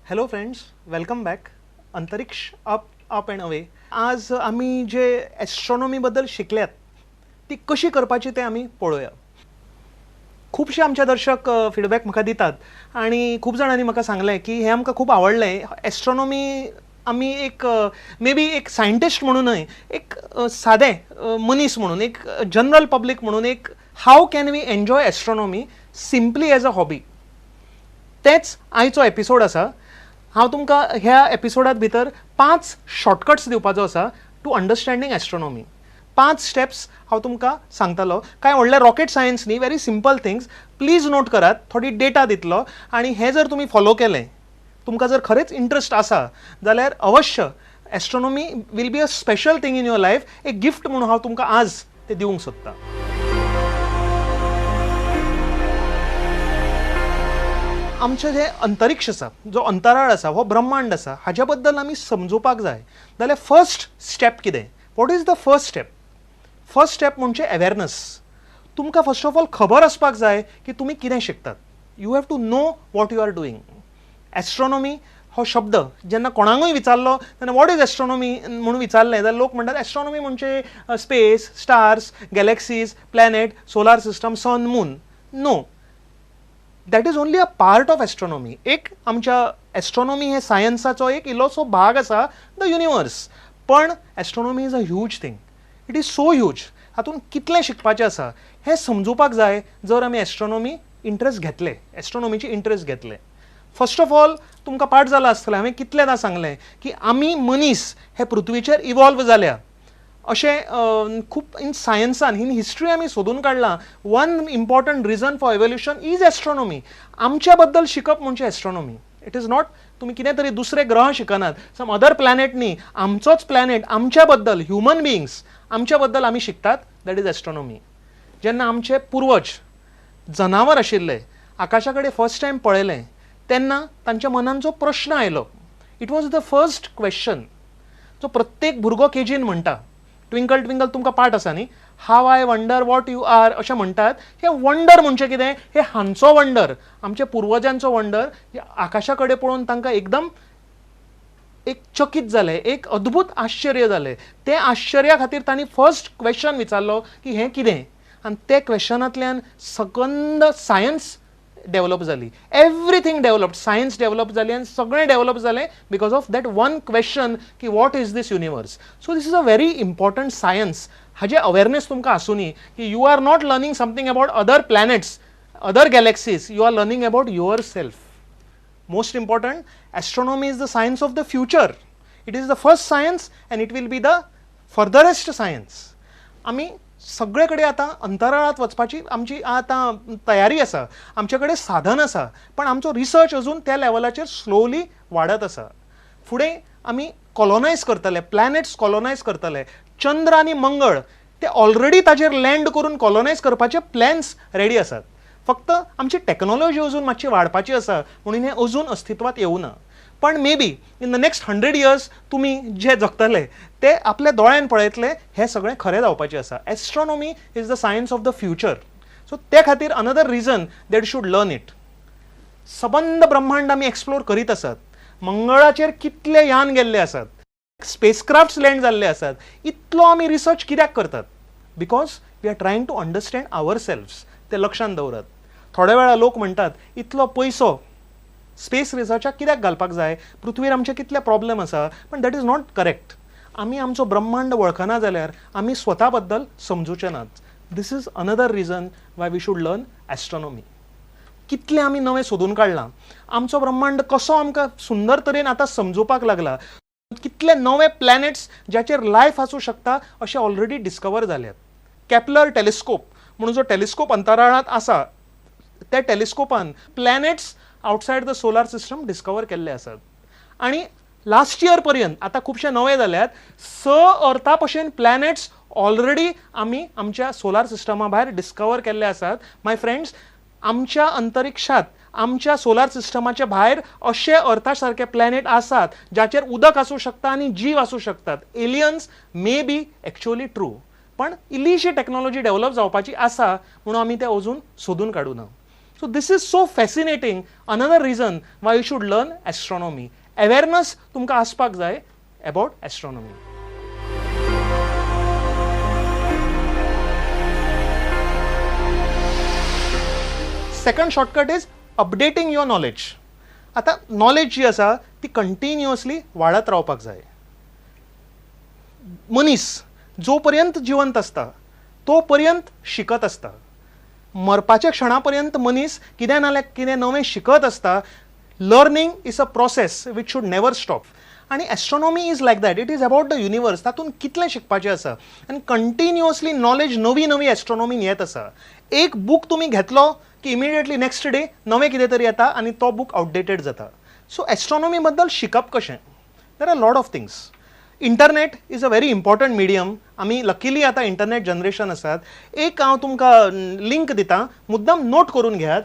Hello friends, welcome back. अंतरिक्ष up up and away. आज आमी जे एस्ट्रॉनॉमी बद्दल शिकल्यात ती कशी करपाची तें आमी पळोवया. खुबशे आमचे दर्शक फिडबॅक म्हाका दितात आनी खूब जाणांनी म्हाका सांगलें की हें आमकां खूब आवडलें. एस्ट्रॉनॉमी आमी एक मे बी एक सायंटिस्ट म्हणून न्हय, एक सादें मनीस म्हणून, एक जनरल पब्लीक म्हणून, एक how can we enjoy astronomy simply as a hobby, तेच आयचो एपिसोड आसा. हांव तुमकां ह्या एपिसोडात भितर 5 शॉर्टकट्स दिवपाचो आसा टू अंडरस्टँडींग एस्ट्रॉनॉमी. 5 स्टेप्स हांव तुमकां सांगतलो. कांय व्हडलें रॉकेट सायन्स न्ही, very simple things. Please note करात, थोडी डेटा दितलो आनी हें जर तुमी फॉलो केलें, तुमकां जर खरेंच इंट्रस्ट आसा जाल्यार अवश्य astronomy will be a special thing in your life. एक गिफ्ट म्हणून हांव तुमकां आज तें दिवंक सोदतां. आमचें जें अंतरिक्ष आसा, जो अंतराळ आसा, हो ब्रह्मांड आसा, हाज्या बद्दल आमी समजुपाक जाय जाल्यार फर्स्ट स्टेप कितें? What is the first step? First step म्हणजे अवेरनस. तुमकां फर्स्ट ऑफ ऑल खबर आसपाक जाय की तुमी कितें शिकतात. You have to know what you are doing. Astronomy हो शब्द जेन्ना कोणाकूय विचारलो तेन्ना what is astronomy म्हणून विचारलें जाल्यार लोक म्हणटात एस्ट्रॉनॉमी म्हणजे space, stars, galaxies, planet, solar system, sun, moon. No, that is only a part of astronomy. एक आमच्या एस्ट्रॉनॉमी हे सायन्साचो एक इल्लोसो भाग आसा, the universe. पण astronomy is a huge thing, it is so huge. हातूंत कितलें शिकपाचें आसा हें समजुपाक जाय जर आमी एस्ट्रॉनॉमी इंट्रस्ट घेतले, एस्ट्रॉनॉमीची इंट्रस्ट घेतले. फर्स्ट ऑफ ऑल तुमकां पाठ जाला आसतलें, हांवें कितलेदां सांगलें की आमी मनीस हे पृथ्वीचेर इवॉल्व जाल्या. अशें खूब इन सायन्सान, इन हिस्ट्री आमी सोदून काडलां. One important reason for evolution is astronomy. आमच्या बद्दल शिकप म्हणजे एस्ट्रॉनॉमी. It is not तुमी कितें तरी दुसरे ग्रह शिकनात, सम अदर प्लॅनेट न्ही, आमचोच प्लॅनेट, आमच्या बद्दल, ह्युमन बिंग्स आमच्या बद्दल आमी शिकतात, that is astronomy. जेन्ना आमचे पुर्वज जनावर आशिल्ले, आकाशा कडेन फर्स्ट टायम पळयलें तेन्ना तांच्या मनान जो प्रश्न आयलो, it was the first question जो प्रत्येक भुरगो केजीन म्हणटा. ट्विंकल ट्विंकल तुमकां पाठ आसा न्ही, how I wonder what you are अशें म्हणटात. हे वंडर म्हणजे कितें? हे हांचो वंडर, आमच्या पुर्वजांचो वंडर. आकाशा कडेन पळोवन तांकां एकदम एक चकीत जालें, एक अद्भूत आश्चर्य जालें. तें आश्चर्या खातीर तांणी फर्स्ट क्वेश्चन विचारलो की हें कितें, आनी ते क्वेश्चनांतल्यान सकंद सायन्स डेवलप जाली. एवरीथींग डेवलप्ड, सायन्स डेवलप जाली आनी सगळें डेवलप जालें because of that one question की what is this universe. So this is a very important science. हाजें अवेरनेस तुमकां आसूनी की you are not learning something about other planets, other galaxies, you are learning about yourself. Most important, astronomy is the science of the future. It is the first science and it will be the furtherest science. आमी सगळे कडेन आतां अंतराळांत वचपाची आमची आतां तयारी आसा, आमचे कडेन साधन आसा, पण आमचो रिसर्च अजून त्या लेवलाचेर स्लोली वाडत आसा. फुडें आमी कॉलोनायज करतले, प्लॅनेट्स कॉलोनायज करतले. चंद्र आनी मंगळ ते ऑलरेडी ताजेर लँड करून कॉलोनायज करपाचे प्लॅन्स रेडी आसात. फक्त आमची टॅक्नोलॉजी अजून मातशी वाडपाची आसा म्हणून हें अजून अस्तित्वात येवना. पण may be in the next 100 years तुमी जे जगतले ते आपल्या दोळ्यान पळयतले, हें सगळें खरें जावपाचें आसा. Astronomy is the science of the future. So ते खातीर another reason that should learn it. सबंद ब्रह्मांड आमी एक्सप्लोर करीत आसात. मंगळाचेर कितले यान गेल्ले आसात, स्पेसक्राफ्ट्स लँड जाल्ले आसात. इतलो आमी रिसर्च कित्याक करतात? Because we are trying to understand ourselves. ते लक्षांत दवरात. थोड्या वेळा लोक म्हणटात इतलो पयसो स्पेस रिसर्चाक कित्याक घालपाक जाय, पृथ्वीर आमचे कितले प्रॉब्लेम आसा. पण that is not correct. आमी आमचो ब्रह्मांड वळखना जाल्यार आमी स्वता बद्दल समजूचे नात. This is another reason why we should learn astronomy. कितलें आमी नवें सोदून काडलां, आमचो ब्रह्मांड कसो आमकां सुंदर तरेन आतां समजुपाक लागला. कितले नवे प्लॅनेट्स ज्याचेर लायफ आसूं शकता अशें ऑलरेडी डिस्कवर जाल्यात. कॅपलर टेलिस्कोप म्हणून जो टेलिस्कोप अंतराळांत आसा, त्या टेलिस्कोपान planets outside the solar system discover केल्ले आसात. आनी लास्ट इयर पर्यंत आतां खुबशे नवे जाल्यात, 6 अर्था भशेन प्लॅनेट्स ऑलरेडी आमी आमच्या सोलार सिस्टमा भायर डिस्कवर केल्ले आसात. माय फ्रेंड्स, आमच्या अंतरिक्षात, आमच्या सोलार सिस्टमाच्या भायर अशे अर्था सारके प्लॅनेट आसात ज्याचेर उदक आसूं शकता आनी जीव आसूं शकतात. Aliens may be actually true, पण इल्लीशी टॅक्नोलॉजी डेव्हलप जावपाची आसा म्हणून आमी तें अजून सोदून काडूं ना. So this is so fascinating, another reason why you should learn astronomy. Awareness तुमकां आसपाक जाय about astronomy. Second shortcut is updating your knowledge. आतां नॉलेज जी आसा ती कंटिन्युअसली वाडत रावपाक जाय. मनीस जो पर्यंत जिवंत आसता तो पर्यंत शिकत आसता. मरपाच्या क्षणा पर्यंत मनीस कितें ना जाल्यार कितें नवें शिकत आसता. Learning is a process which should never stop. आनी astronomy is like that, it is about the universe. तातूंत कितलें शिकपाचें आसा आनी कंटिन्युअसली नॉलेज नवी नवी एस्ट्रोनॉमीन येत आसा. एक बूक तुमी घेतलो की इमिडिएटली नेक्स्ट डे नवें कितें तरी येता आनी तो बूक आवटडेटेड जाता. सो एस्ट्रोनॉमी बद्दल शिकप कशें? There are lot of things. Internet is a very important medium. आमी लकीली आतां इंटरनेट जनरेशन आसात. एक हांव तुमकां लिंक दितां, मुद्दम नोट करून घेयात.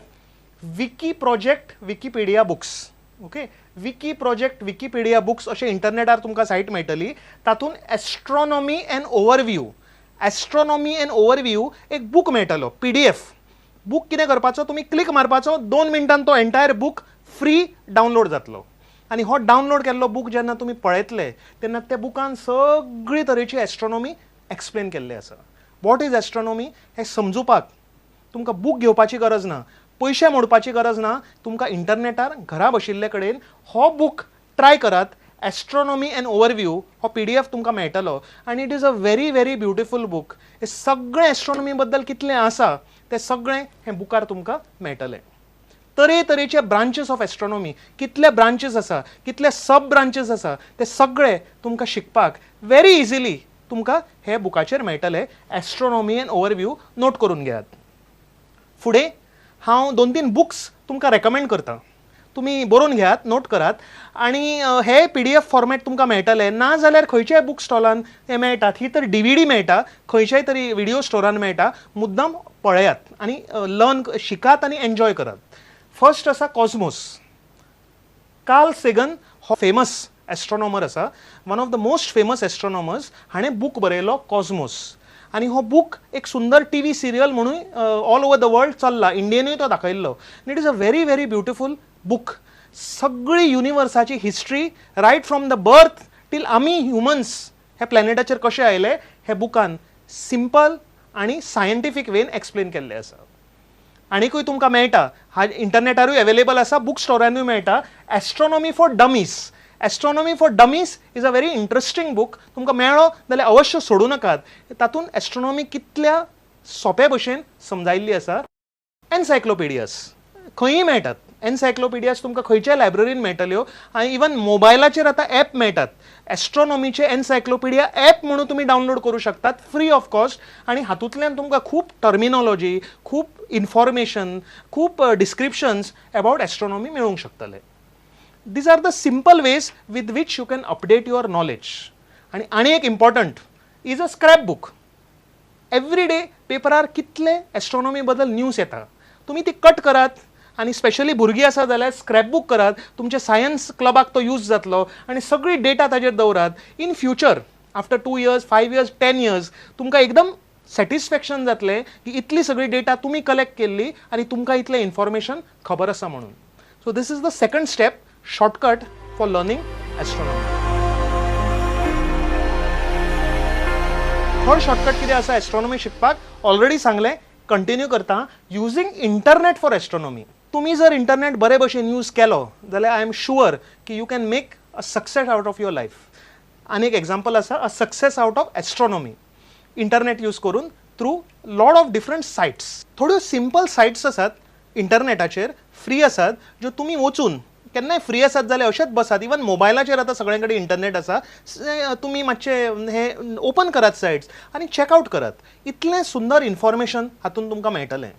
Wiki project Wikipedia books, okay, wiki project Wikipedia books अशें इंटरनेटार तुमकां सायट मेळटली. तातूंत astronomy an overview, astronomy an overview एक बूक मेळटलो, PDF book. कितें करपाचो, तुमी क्लिक मारपाचो, 2 मिनटान तो एंटायर बूक फ्री डावनलोड जातलो. आनी हो डावनलोड केल्लो बूक जेन्ना तुमी पळयतले तेन्ना त्या बुकान सगळी तरेची एस्ट्रोनॉमी एक्सप्लेन केल्ली आसा. What is astronomy हें समजुपाक तुमकां बूक घेवपाची गरज ना, पयशे मोडपाची गरज ना. तुमकां इंटरनेटार घरा बशिल्ले कडेन हो बूक ट्राय करात, एस्ट्रोनॉमी एन ओवरव्यू हो PDF तुमकां मेळटलो. आनी it is a very very beautiful book. हें सगळें एस्ट्रोनॉमी बद्दल कितलें आसा तें सगळें हें बुकार तुमकां मेळटलें. तरेतरेचे ब्रांचीस ऑफ एस्ट्रोनॉमी, कितले ब्रांचीस आसा, कितले सब ब्रांचीस आसा, ते सगळे तुमकां शिकपाक व्हेरी इजिली तुमकां हे बुकाचेर मेळटले. एस्ट्रोनॉमी एन ओवरव्यू नोट करून घेयात. फुडें हांव 2-3 बुक्स तुमकां रेकमेंड करता, तुमी बरोवन घेयात, नोट करात. आनी हे PDF format तुमकां मेळटले, ना जाल्यार खंयच्याय बूक स्टॉलान हे मेळटात. ही तर DVD मेळटा, खंयच्याय तरी विडियो स्टोरान मेळटा. मुद्दम पळयात आनी लर्न, शिकात आनी एन्जॉय करात. फर्स्ट आसा कॉस्मोस. कार्ल सेगन हो फेमस एस्ट्रोनॉमर आसा, one of the most famous astronomers. हाणें बूक बरयलो कॉस्मोस. आनी हो बूक एक सुंदर TV serial म्हणून ऑल ओवर the world चल्ला, इंडियनूय तो दाखयल्लो. आनी it is a very very beautiful book. सगळी युनिवर्साची history right from the birth till आमी ह्युमन्स ह्या प्लॅनेटाचेर कशे आयले हे बुकान सिंपल आनी सायंटिफीक वेन एक्सप्लेन केल्लें आसा. आनीकूय तुमकां मेळटा, हा इंटरनेटारूय अवेलेबल आसा, बूक स्टोरानूय मेळटा. Astronomy for dummies, astronomy for dummies is a very interesting book. तुमकां मेळ्ळो जाल्यार अवश्य सोडूं नाकात. तातूंत एस्ट्रोनॉमी कितल्या सोंपे भशेन समजायल्ली आसा. एनसायक्लोपिडियास खंयूय मेळटात. एनसायक्लोपिडियास तुमकां खंयच्याय लायब्ररीन मेळटल्यो. आनी इवन मोबायलाचेर आतां एप मेळटात, एस्ट्रोनॉमीचे एनसायक्लोपिडिया एप म्हणून तुमी डावनलोड करूं शकतात फ्री ऑफ कॉस्ट. आनी हातूंतल्यान तुमकां खूब टर्मिनोलॉजी, खूब इन्फॉर्मेशन, खूब डिस्क्रिप्शन्स अबावट एस्ट्रोनॉमी मेळूंक शकतले. These are the simple ways with which you can update your knowledge. आनी आनी एक important is a scrap book. Every day पेपरार कितले एस्ट्रोनॉमी बद्दल न्यूज येता, तुमी ती कट करात. आनी स्पेशली भुरगीं आसा जाल्यार स्क्रॅप बूक करात, तुमच्या सायन्स क्लबाक तो यूज जातलो. आनी सगळी डेटा ताजेर दवरात. In future after 2 years, 5 years, 10 years तुमकां एकदम सॅटिस्फॅक्शन जातलें की इतली सगळी डेटा तुमी कलेक्ट केल्ली आनी तुमकां इतलें इन्फॉर्मेशन खबर आसा म्हणून. So this is the second step shortcut for learning astronomy. Third shortcut कितें आसा एस्ट्रोनॉमी शिकपाक? ऑलरेडी सांगलें, कंटिन्यू करता, युजींग इंटरनेट फॉर एस्ट्रोनॉमी. तुमी जर इंटरनेट बरे भशेन यूज केलो जाल्यार I am sure की you can make a success out of your life. आनी एक एग्जाम्पल आसा, a success out of astronomy internet use करून through lot of different sites. थोड्यो सिंपल सायट्स आसात इंटरनेटाचेर, फ्री आसात, ज्यो तुमी वचून केन्नाय फ्री आसात जाल्यार अशेंच बसात. इवन मोबायलाचेर आतां सगळे कडेन इंटरनेट आसा, तुमी मातशे हे ओपन करात सायट्स आनी चॅकआवट करात. इतलें सुंदर इन्फॉर्मेशन हातूंत तुमकां मेळटलें.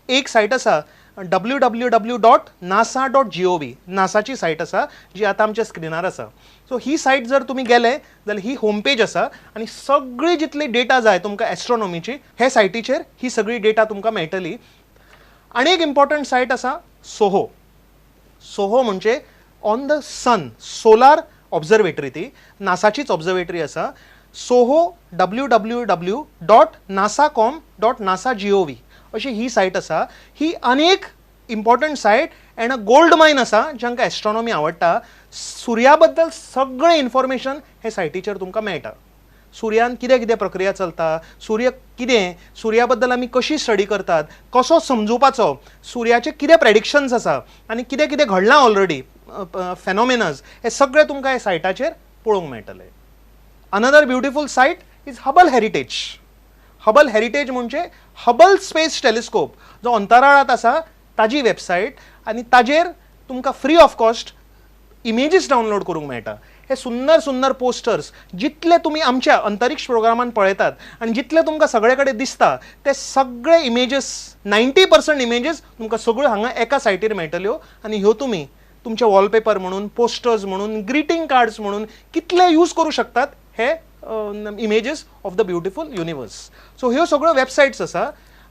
एक सायट आसा www.nasa.gov, नासाची सायट आसा जी आतां आमच्या स्क्रिनार आसा. सो ही सायट जर तुमी गेले जाल्यार ही होम पेज आसा आनी सगळी जितली डेटा जाय तुमकां एस्ट्रोनॉमीची, हे सायटीचेर ही सगळी डेटा तुमकां मेळटली. आनी एक इम्पॉर्टंट सायट आसा सोहो. सोहो म्हणजे on the sun solar observatory, ती नासाचीच ऑब्जर्वेटरी आसा. SOHO www.nasa.com.nasa.gov अशी ही सायट आसा. ही अनेक important site and a gold mine आसा जांकां एस्ट्रॉनॉमी आवडटा. सुर्या बद्दल सगळें इन्फॉर्मेशन हे सायटीचेर तुमकां मेळटा. सुर्यान कितें कितें प्रक्रिया चलता, सूर्य कितें, सुर्या बद्दल आमी कशी स्टडी करतात, कसो समजुपाचो, सुर्याचे कितें प्रेडिक्शन्स आसा आनी कितें कितें घडलां ऑलरेडी फेनोमेनस, हे सगळें तुमकां ह्या सायटाचेर पळोवंक मेळटलें. Another beautiful site is Hubble Heritage. Hubble Heritage म्हणजे हबल स्पेस टेलिस्कोप जो अंतराळांत आसा ताजी वेबसायट आनी ताजेर तुमकां free of cost images download करूंक मेळटा. हे सुंदर सुंदर पोस्टर्स जितले तुमी आमच्या अंतरिक्ष प्रोग्रामान पळयतात आनी जितले तुमकां सगळे कडेन दिसता ते सगळे इमेजीस, 90% इमेजीस तुमकां सगळ्यो हांगा एका सायटीर मेळटल्यो आनी ह्यो तुमी तुमचे वॉलपेपर म्हणून, पोस्टर्स म्हणून, ग्रिटींग कार्ड्स म्हणून कितले यूज करूं शकतात हे images of the beautiful universe. So ह्यो सगळ्यो वेबसायट्स आसा.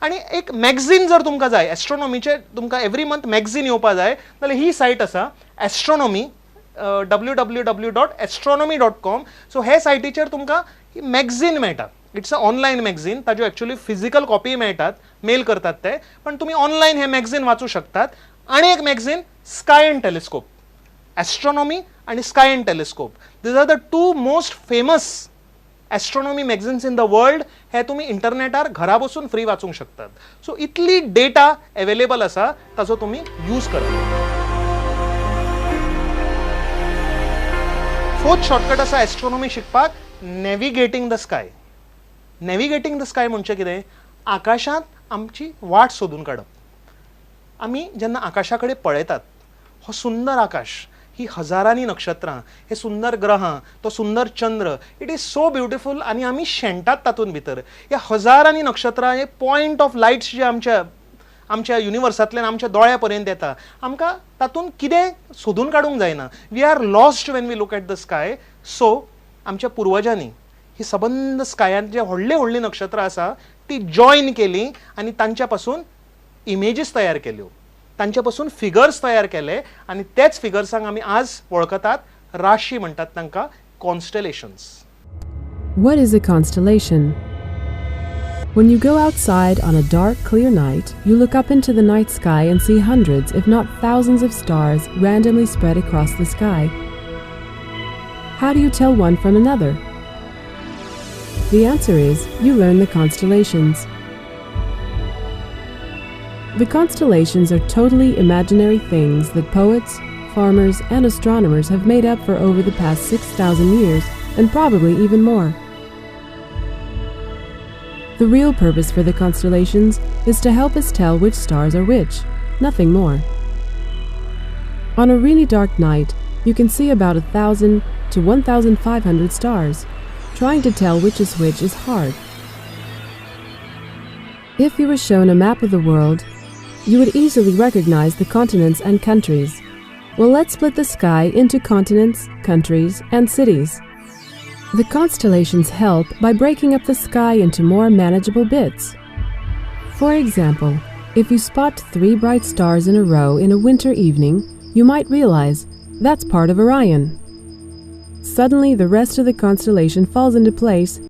आनी एक मॅगझीन जर तुमकां जाय, एस्ट्रोनॉमीचे तुमकां एवरी मंथ मॅगझीन येवपा जाय जाल्यार ही सायट आसा astronomy, www.astronomy.com. So हे सायटीचेर तुमकां ही मॅगझीन मेळटा. It's a online magazine. ताज्यो एक्चुअली फिजिकल कॉपी मेळटात, मेल करतात ते, पण तुमी ऑनलायन हे मॅगझीन वाचूं शकतात. आनी एक magazine sky and telescope, astronomy आनी sky and telescope, these are the two most famous astronomy magazines in the world. हे तुमी इंटरनेटार घरा बसून फ्री वाचूंक शकतात. सो इतली डेटा एवेलेबल आसा, ताचो तुमी यूज करात. फोर्थ शॉर्टकट आसा एस्ट्रॉनॉमी शिकपाक, navigating the sky. Navigating the sky म्हणजे कितें? आकाशांत आमची वाट सोदून काडप. आमी जेन्ना आकाशा कडेन पळयतात, हो सुंदर आकाश, ही हजारांनी नक्षत्रां, हे सुंदर ग्रहां, तो सुंदर चंद्र, it is so beautiful. आनी आमी शेणटात तातूंत भितर. ह्या हजारांनी नक्षत्रां, हे पॉयंट ऑफ लायट्स जे आमच्या आमच्या युनिवर्सांतल्यान आमच्या दोळ्या पर्यंत येता, आमकां तातूंत कितें सोदून काडूंक जायना. We are lost when we look at the sky. So आमच्या पुर्वजांनी ही सबंद स्कायांत जे व्हडलीं व्हडलीं नक्षत्रां आसा ती जॉयन केली आनी तांच्या पासून इमेजीस तयार केल्यो, तांचे पासून फिगर्स तयार केले आनी तेच फिगर्सांक आमी आज वळखतात, राशी म्हणटात तांकां, constellations. What is a constellation? When you go outside on a dark, clear night, you look up into the night sky and see hundreds, if not thousands, of stars randomly spread across the sky. How do you tell one from another? The answer is you learn the constellations. The constellations are totally imaginary things that poets, farmers, and astronomers have made up for over the past 6,000 years, and probably even more. The real purpose for the constellations is to help us tell which stars are which, nothing more. On a really dark night, you can see about 1,000 to 1,500 stars. Trying to tell which is which is hard. If you were shown a map of the world, you would easily recognize the continents and countries. Well, let's split the sky into continents, countries, and cities. The constellations help by breaking up the sky into more manageable bits. For example, if you spot 3 bright stars in a row in a winter evening, you might realize that's part of Orion. Suddenly, the rest of the constellation falls into place.